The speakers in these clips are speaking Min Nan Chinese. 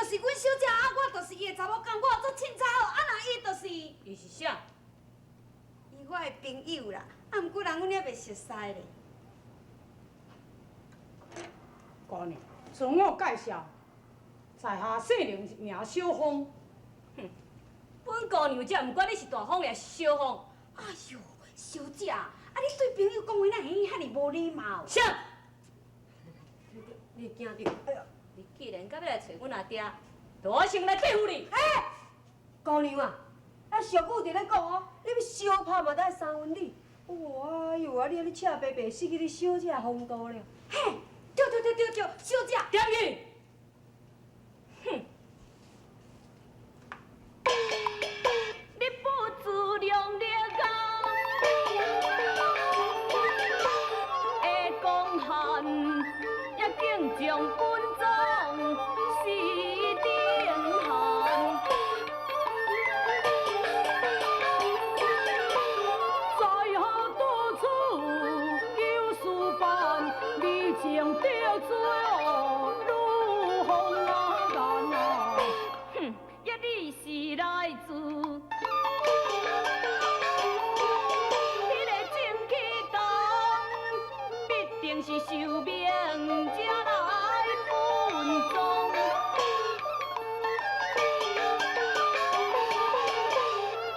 就是阮小姐，啊，我就是伊的查某囝，我足凊彩好，啊，若伊就是，伊是啥？伊我的朋友啦，啊，毋過人阮猶袂熟似咧。姑娘，自我介紹，在下姓林，名小風。哼，本姑娘才毋管你是大風抑是小風。哎喲，小姐，啊，你對朋友講話哪會遐爾無禮貌？啥？你會驚著？哎呀，你既然到欲來揣阮阿爹，就我先來對付你。欸，姑娘啊，啊俗語佇咧講哦，你欲相拍嘛，得愛三分理。哇喲啊，你按呢赤白白失去你小姐的風度了。嘿，對對對對對，小姐。點去？哼！你不自量力啊！會講漢，也敬將本宗是定漢。在下到處有事辦，你情得罪如風啊難啊！哼，抑你是來自彼个正氣堂，必定是受命才來分贓。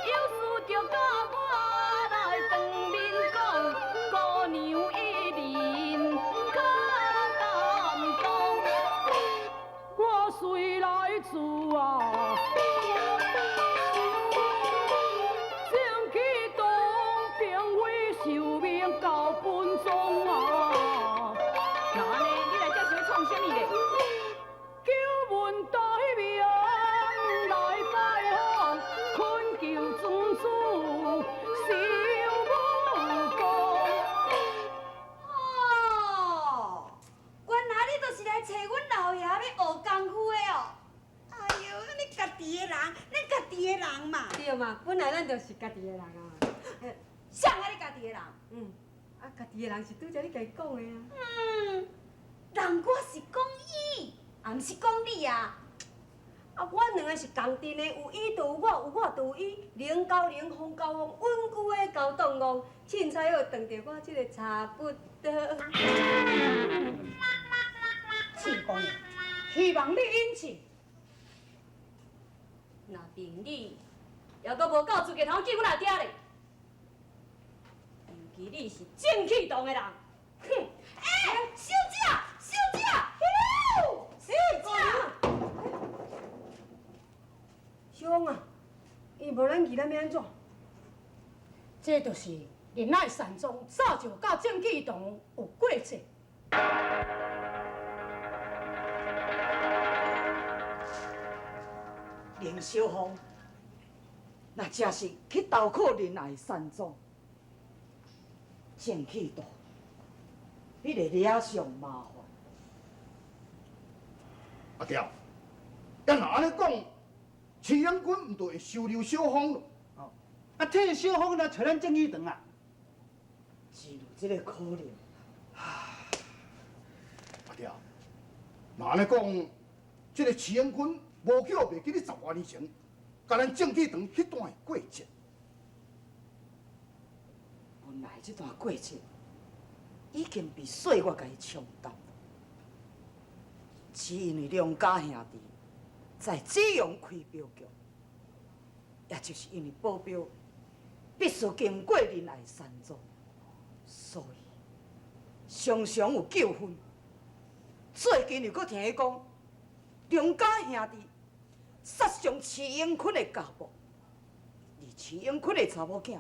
有事就佮我來當面講，姑娘一人較擔當。我雖來自啊，正氣堂，並未受命到本宗啊。那按呢，你來這是欲創啥物咧？久聞大名來拜訪，懇求尊主受武功。哦，原來你就是來揣阮老爺欲學功夫的哦。哎喲，你家己的人，咱家己的人嘛。對嘛，本來咱就是家己的人啊。啥啊？你家己的人？嗯，啊，家己的人是拄才你家己講的啊。嗯，人我是講伊，啊，毋是講你啊。啊，阮兩个是仝陣的，有伊就有我，有我就有伊，龍交龍，鳳交鳳，穩久的交當戇，凊彩好當著我這个差不多。七姑娘，希望你忍氣。若憑你，猶閣無夠資格通見阮阿爹咧。尤其你是正氣堂的人，哼！欸，小姐，小姐，小姐，小鳳啊，伊無咱去，咱欲按怎？這就是仁愛山莊早就佮正氣堂有過節。林小鳳，若真是去投靠仁愛山莊，正氣堂，彼會惹上麻煩。阿條，咱若按呢講，徐英君毋就會收留小鳳囉？哦，啊，替小鳳來揣咱正氣堂啊？是有這个可能。阿條，若按呢講，這个徐英君無巧袂記得十外年前，佮咱正氣堂彼段的過節。本來這段過節已經被歲月共伊沖淡，只因為梁家兄弟在紫陽開鏢局，也就是因為保鏢必須經過仁愛山莊，所以常常有糾紛。最近又閣聽伊講，梁家兄弟殺傷徐英坤的家僕，而徐英坤的查某囝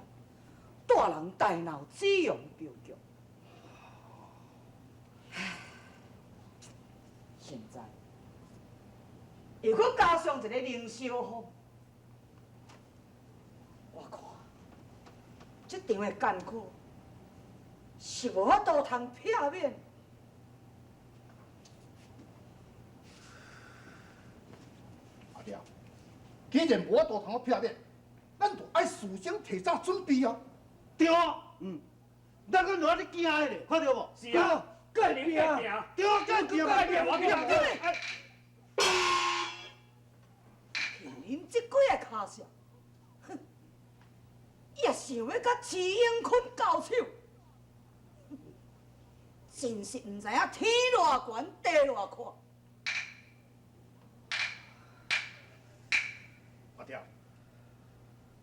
帶人大鬧紫陽鏢局。唉，現在又閣加上一个林小鳳，我看這場的艱苦是無法度通避免。阿條，既然無法度通避免，咱就愛事先提早準備啊。對啊，咱閣偌咧驚的咧，看著無？是啊，閣會驚，對啊，閣會驚，閣會驚，我驚。跤數，哼！伊也想欲佮徐永坤交手，真是毋知影天偌懸地偌闊。阿爹，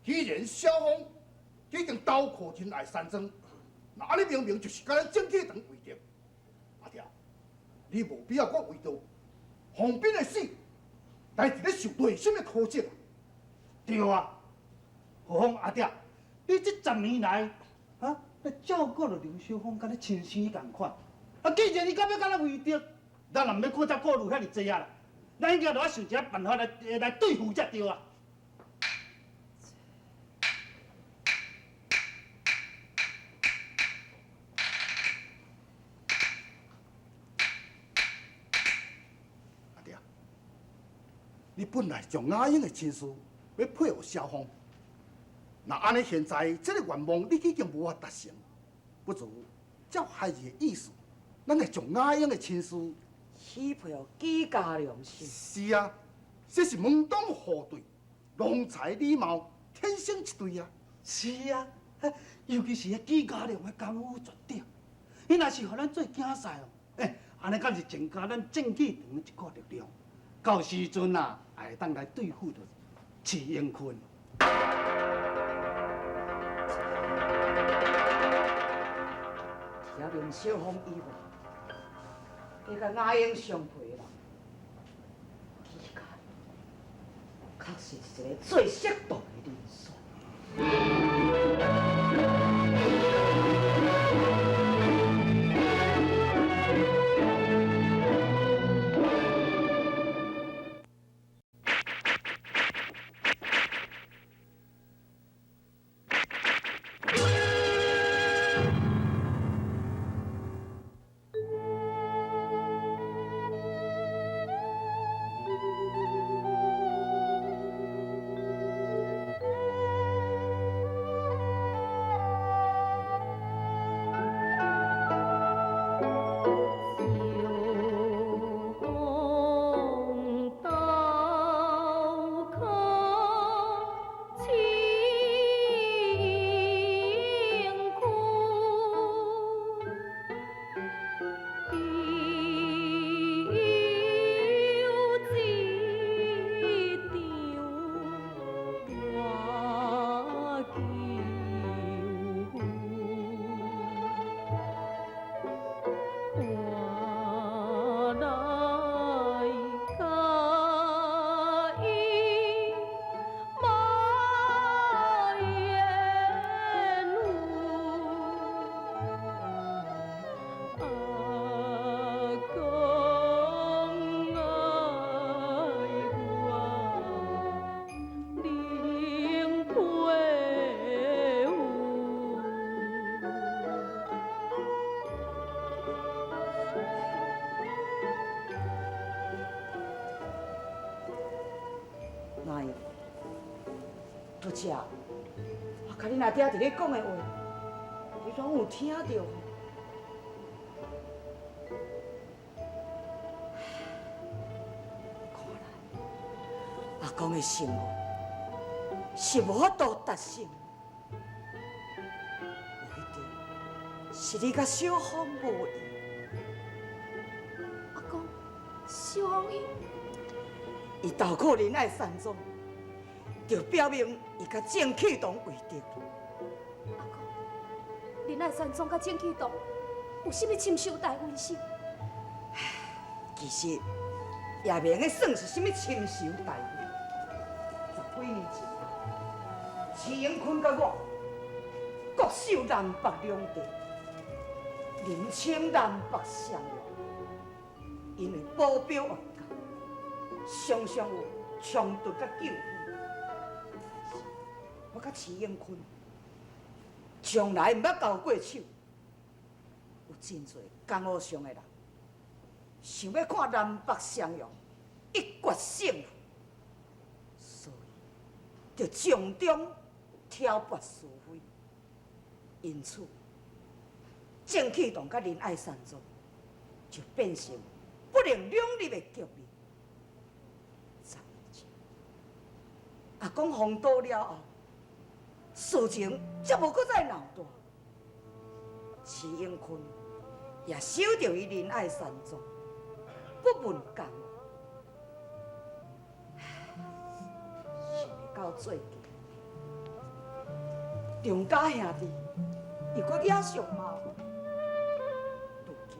既然小峰已經投靠仁愛山莊，那按呢明明就是佮咱正氣堂為敵。阿爹，你無必要閣為著洪斌的死，來佇咧受內心的苛責啊！對啊，何況阿爹，你這10年來，啊，你照顧著林小峰，佮你親生仝款。啊，既然伊到尾佮咱為敵，咱也毋免閣再顧慮遐爾濟啊啦。咱應該著愛想一个辦法來對付才對啊。阿爹，你本來將阿英的親事欲配予蕭峰，若按呢現在這个願望你已經無法達成，不如照孩兒的意思，咱來將阿英的親事許配予紀家良是。是啊，這是門當戶對，郎才女貌，天生一對啊。是啊，尤其是彼紀家良的功夫絕頂，伊若是予咱做囝婿哦，欸，按呢敢是增加咱正氣堂的一股力量。到時陣啊，也會當來對付著徐英坤。除了林小峰以外，會佮阿英相配的人，紀家確實是一個最適當的人選。哪样？拄才我佮恁阿爹佇咧講的話，你攏有聽著無？看來阿公的心願是無法度達成，無一定是你佮小峰無緣。阿公，小峰伊。伊投靠仁愛山莊，就表明伊佮鄭啟堂為敵。阿公，仁愛山莊佮鄭啟堂有啥物深仇大恨是？其實也袂用得算是啥物深仇大恨。10幾年前，徐永坤佮我各守南北兩地，人稱南北雙雄，因為保鏢冤家，常常有衝突佮糾紛。我佮徐永坤從來毋捌交過手，有真濟江湖上的人想欲看南北雙雄一決勝負，所以就從中挑撥是非。因此，鄭啟堂佮仁愛山莊就變成不能兩立的局面。10年前，阿公风倒了后，事情才无阁再闹大。徐永坤也守著伊仁爱山庄，不问江湖。想袂到最近，张家兄弟又阁惹上麻烦，如今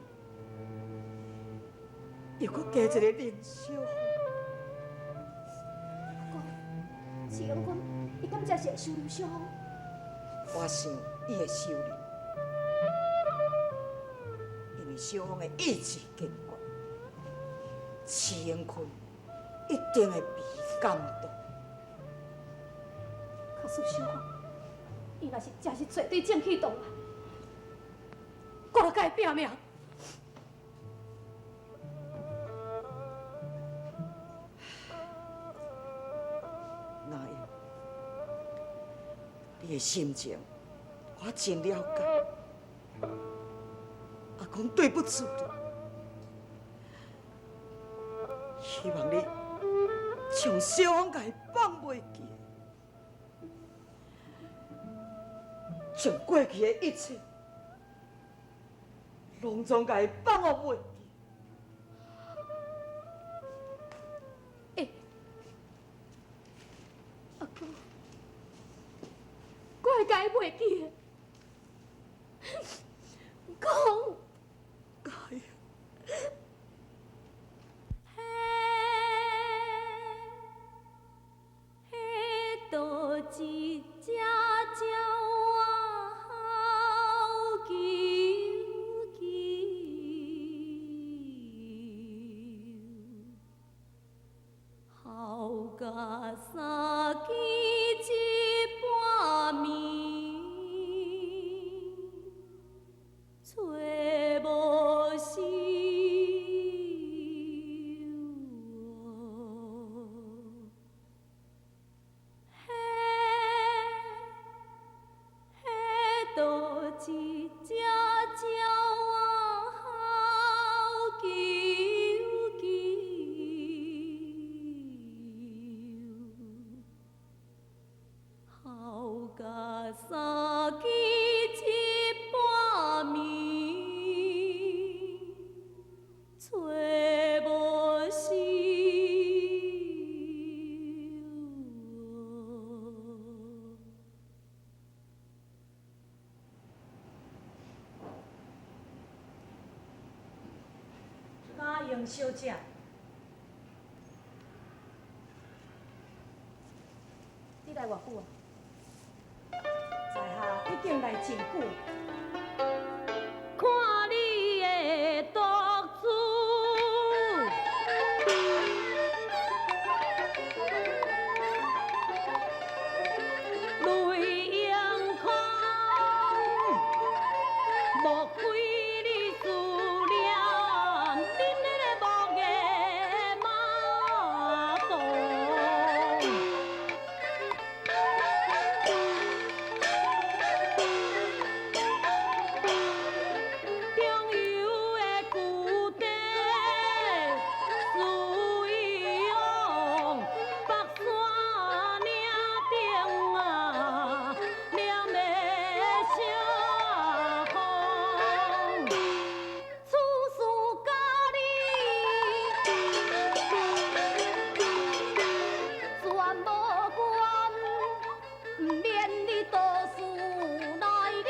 又阁加一个林小凤。阿公，徐永坤，伊敢真是会收林小凤？我想伊会收留，因为小凤的意志坚决，徐永坤一定会被感动。可是小凤，伊若是真是揣对正气堂来，我就共伊拼命。那英，你的心情我真了解。阿公对不住你，希望你将小凤共伊放袂记，将过去的一切，拢总共伊放予袂记。欸，阿公，我会共伊袂记的。公，哎呀。彼倒一只鸟仔好求求，好甲三更一半暝，找无时。彼倒一只鸟仔好求求，好甲三更一半暝，找无时。嘉莹小姐，你来偌久啊？在下已经来真久。看你的独自，泪盈眶，莫非你思念恁的木的马童？中游的旧地思伊往，北山岭顶啊，念的小风。此事甲你全无关，毋免你多事来惹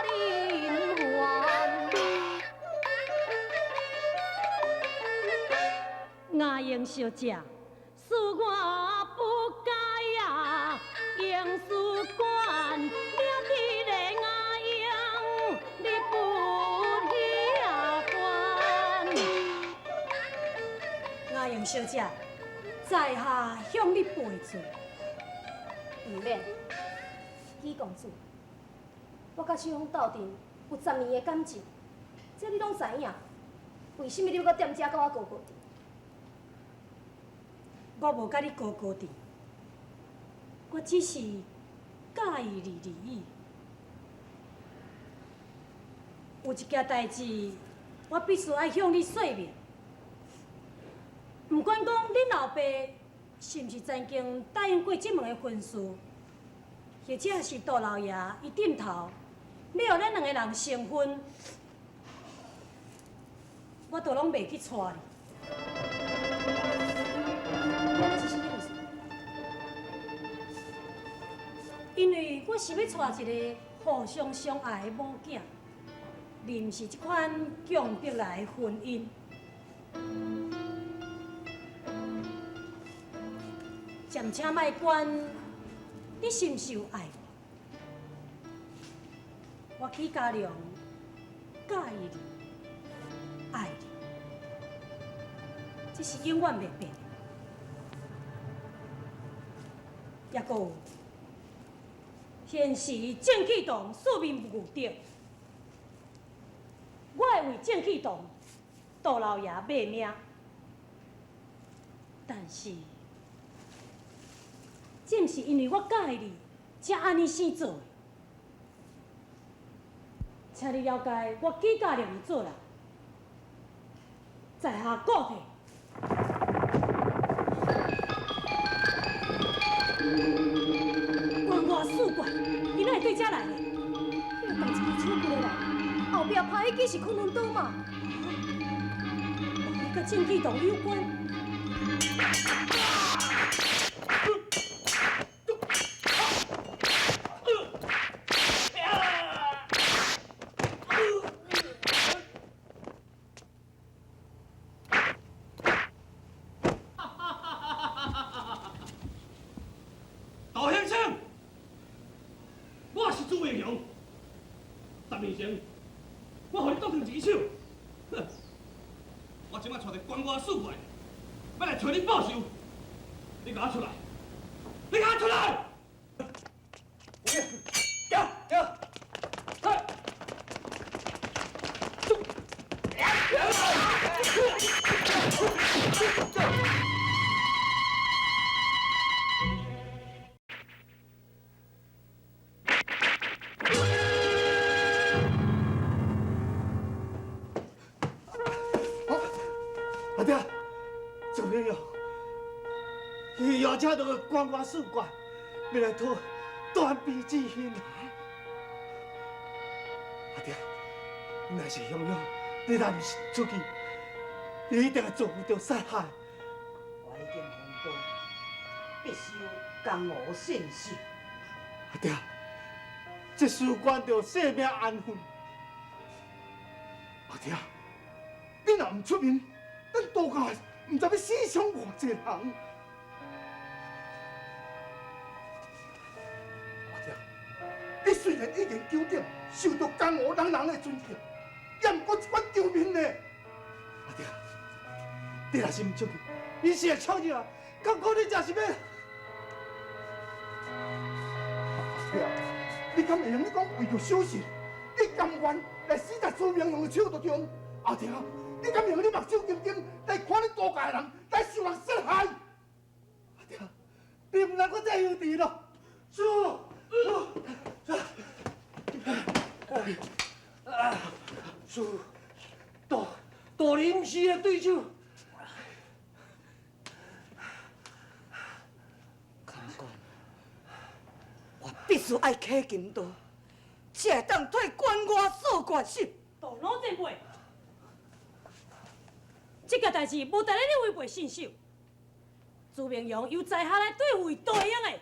人烦。雅英小姐，恕我不该啊，应事管领伫咧雅英，你不遐烦。雅英小姐，在下向你赔罪。毋免，纪公子，我佮小凤斗阵有10年的感情，这你拢知影。为什么你欲阁踮遮佮我高高阵？我无佮你高高阵，我只是佮意你而已。有一件代志，我必须爱向你说明。不管讲恁老爸是毋是曾經答應過這門的婚事，或者是杜老爺伊點頭，欲予咱兩个人成婚，我都攏袂去娶你。你按呢是啥物意思？因為我是欲娶一个互相相愛的某囝，而毋是這款強迫來的婚姻。暫且莫管你是毋是有愛我，我許家良佮意你，愛你，這是永遠袂變的。抑閣有，現時正氣堂四面無敵，我會為正氣堂杜老爺賣命，但是，正是因為我佮意你，才按呢生做的。請你了解我許家良的做人，在下告退。關外四怪，伊哪會對遮來的？彼個帶一支手骨的人，後壁拍彼支是昆崙刀嘛？伊佮正氣堂有關。杜先生，我是朱明雄。十年前，我予你擋斷一支手，哼！我這擺帶著關外四怪，欲來揣你報仇。你共我出來！你共我出來！行行，來！阿爹，朱明勇，伊邀請著關外四怪，欲來討斷臂之恨。阿爹，若是雄雄，你若毋是出去，你一定會遭遇著殺害。我已經風波，必須江湖信守。阿爹，這事關著性命安危。阿爹，你若毋出面，咱杜家毋知欲死傷偌濟人。阿爹，你雖然已經九鼎，受到江湖人人的尊敬，也毋過這款場面呢。阿爹，你若是毋出去，伊是會衝入來，敢講你這是欲？阿爹，你敢會用你講為著守信，你甘願來死在朱明雄的手中？阿爹，你敢會用你目睭金金來看恁杜家的人來受人殺害？阿爹，你毋通閣再猶豫囉，師傅，師傅，杜杜林毋是伊的對手。康公，我必須愛起金刀，才會當替關外做決心。杜老前輩，這件代誌無值得你違背信守。朱明陽由在下來對付伊都會用的。啊！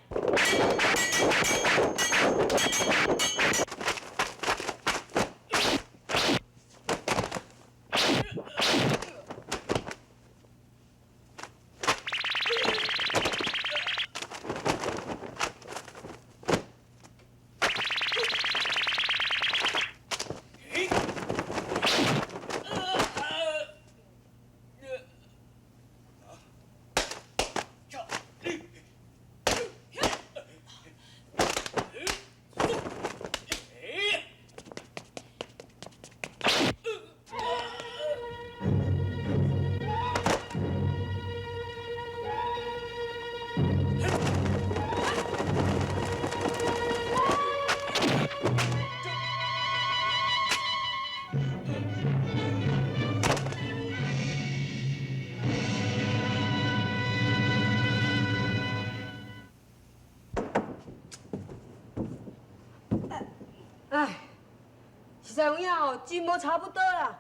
实有影吼，真无差不多啦。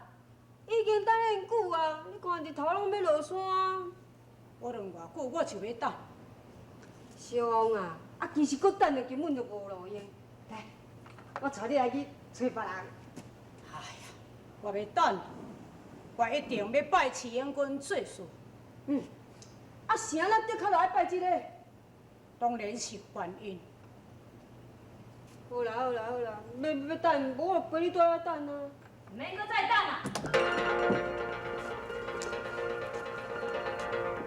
已经等遐久啊，你看日头拢欲落山。无论偌久，我就欲等。小王啊，啊，其实阁等的根本就无路用。来，我带你来去揣别人。哎呀，我欲等，我一定欲拜慈恩君做事。嗯，啊，啥咱的确爱拜这个？当然是观音。好啦好啦好啦，欲欲等，无我陪你蹛遐等啊。毋免阁再等啊！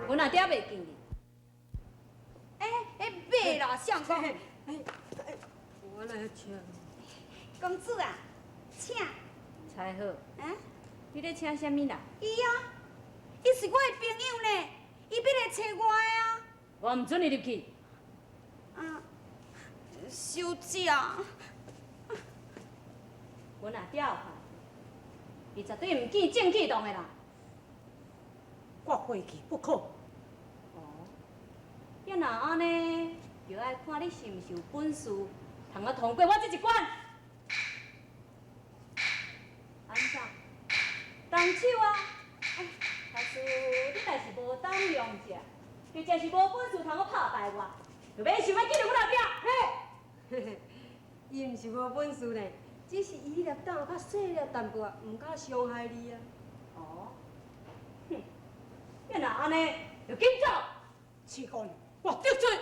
阮阿爹袂见去。欸欸，买啦，相公。我来请。公子啊，请。才好。啊？你咧请啥物啦？伊啊，伊是我的朋友呢，伊欲来揣我的啊。我毋准伊入去。啊，小姐。阮阿爹有看，伊绝对毋见正气堂的人。我非去不可。哦，啊若按呢，就爱看你是毋是有本事，通啊通过我这一关。按怎？动手啊！假使你若是无胆量者，或者是无本事通阁拍败我，就免想欲进入阮后壁。嘿，嘿，伊毋是无本事呢，只是伊彼粒胆较细粒淡薄仔，毋敢伤害你啊。哦，哼，啊若按呢，就紧走。此官，我得罪。